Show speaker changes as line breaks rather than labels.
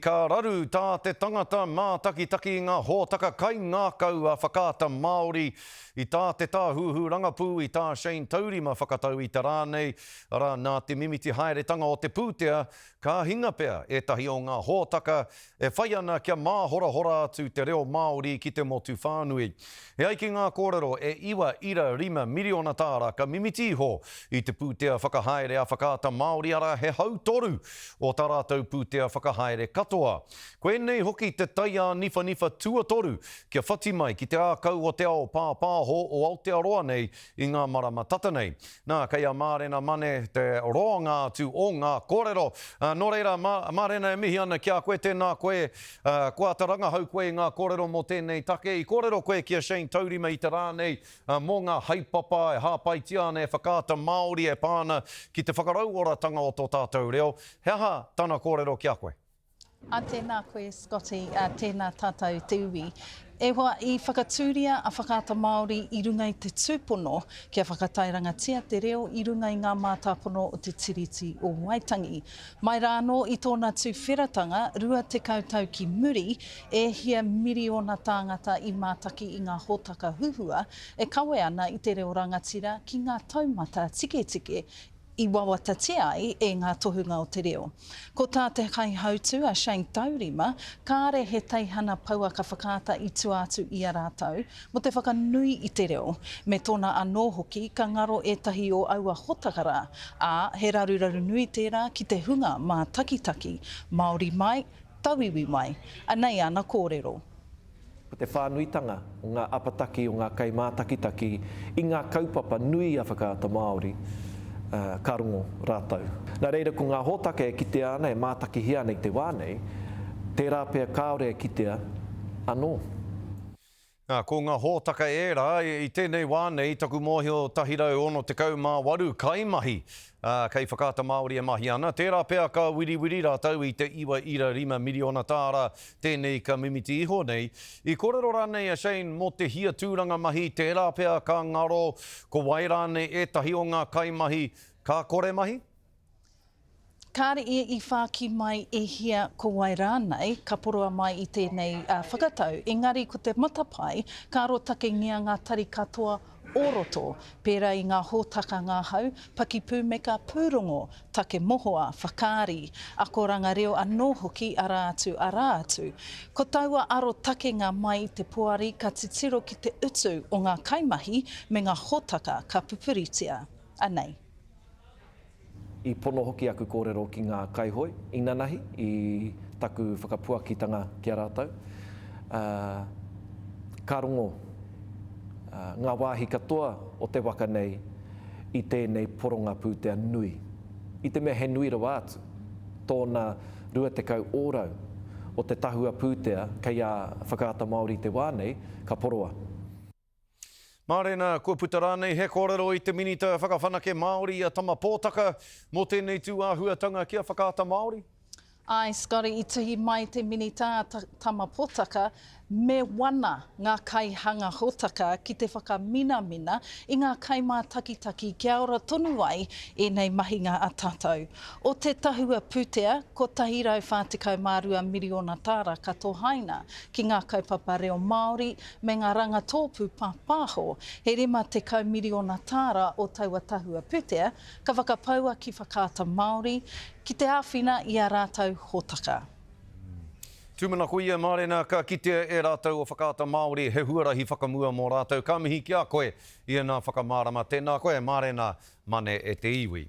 Ka raru tā te tangata mātakitaki i ngā hōtaka kaingākau a Whakaata Māori i tā te Tāhuhu Rangapū, i tā Shane Taurima whakatau i te rā nei, arā, nā te mimiti haeretanga o te pūtea, ka hinga pea ētahi o ngā hōtaka e whai ana kia māhorahora atu te reo Māori ki te motu whānui. E ai ki ngā kōrero, e 9.5 miriona tāra ka mimiti iho i te pūtea whakahaere a Whakaata Māori, arā, he hautoru o tā rātou pūtea whakahaere katoa. Koinei hoki te taiāniwhaniwha tuatoru kia whati mai ki te ākau o te ao pāpāho o Aotearoa nei i ngā marama tata nei. Nā, kei a Mārena Mane te roanga atu o ngā kōrero. Nō reira, Mārena, e mihi ana ki a koe, tēnā koe, kua āta rangahau koe i ngā kōrero mō tēnei take. I kōrero koe ki a Shane Taurima i te rā nei, mō ngā haepapa e hāpaitia ana e Whakaata Māori e pā ana ki te whakarauoratanga o tō tātou reo. He aha tana kōrero ki a koe?
A tēnā koe Scotty, a tēnā tātou te iwi. E hoa, i whakatūria a Whakaata Māori i runga i te tūpono kia whakatairangatia te reo i runga i ngā mātāpono o te Tiriti o Waitangi. Mai rā anō i tōna tuwheratanga, 20 tau ki muri, e hia miriona tāngata i mātaki i ngā hōtaka huhua e kawe ana i te reo rangatira ki ngā taumata tiketike i wawatatia ai e ngā tohunga o te reo. Ko tā te kaihautū a Shane Taurima, kāre he teihana pouaka whakaata i tua atu i a rātou mō te whakanui i te reo, me tōna anō hoki ka ngaro ētahi o aua hōtaka rā, ā, he raruraru nui tērā ki te hunga mātakitaki, Māori mai, tauiwi mai. Anei ana kōrero.
Ko te whānuitanga o ngā apataki o ngā kaimātakitaki i ngā kaupapa nui a Whakaata Māori, ka rongo rātou. Nā reira, ko ngā hōtaka e kitea ana, e mātakihia ana i te wā nei, tērā pea kāore e kitea anō.
Nā, ko ngā hōtaka ērā, i tēnei wā nei, taku mōhio 168 kaimahi kei Whakaata Māori e mahi ana. Tērā pea ka wiriwiri rātou i te 9.5 miriona tāra tēnei ka mimiti iho nei. I kōrero rānei a Shane mō te hia tūranga mahi, tērā pea ka ngaro, ko wai rānei ētahi o ngā kaimahi ka kore mahi?
Kāre ia i whāki mai e hia ko wai rānei ka poroa mai i tēnei whakatau, engari ko te matapae ka arotakengia ngā tari katoa o roto, pērā i ngā hōtaka ngahau, pakipūmeka, pūrongo, take mohoa, whakaari, akoranga reo anō hoki, arā atu, arā atu. Ko taua arotakenga mai i te poari ka titiro ki te utu o ngā kaimahi me ngā hōtaka ka pupuritia. Anei.
I pono hoki aku kōrero ki ngā kaihoe inanahi i taku whakapuakitanga ki a rātou, ā, ka rongo ngā wāhi katoa o te waka nei i tēnei poronga pūtea nui, i te mea he nui rawa atu tōna 20 ōrau o te tahua pūtea kei a Whakaata Māori i te wā nei, ka poroa.
Mārena, kua puta rānei he kōrero i te Minita Whakawhanake Māori a Tama Pōtaka mō tēnei tū āhuatanga ki a Whakaata Māori?
Āe, Scotty, i tuhi mai te Minita a Tama Pōtaka me wana ngā kaihanga hōtaka ki te whakaminamina i ngā kaimātakitaki kia ora tonu ai ēnei mahinga a tātou. O te tahua pūtea, 142 miriona tāra ka tohaina ki ngā kaupapa reo Māori me ngā rangatōpū pāpāho, he 50 miriona tāra o taua tahua pūtea ka whakapaua ki Whakaata Māori ki te āwhina i ā rātou hōtaka.
Tūmanako ia, Mārena, ka kitea e rātou o Whakaata Māori he huarahi whakamua mō rātou. Ka mihi ki a koe i ēnā whakamārama. Tēnā koe, Mārena Mane e te iwi.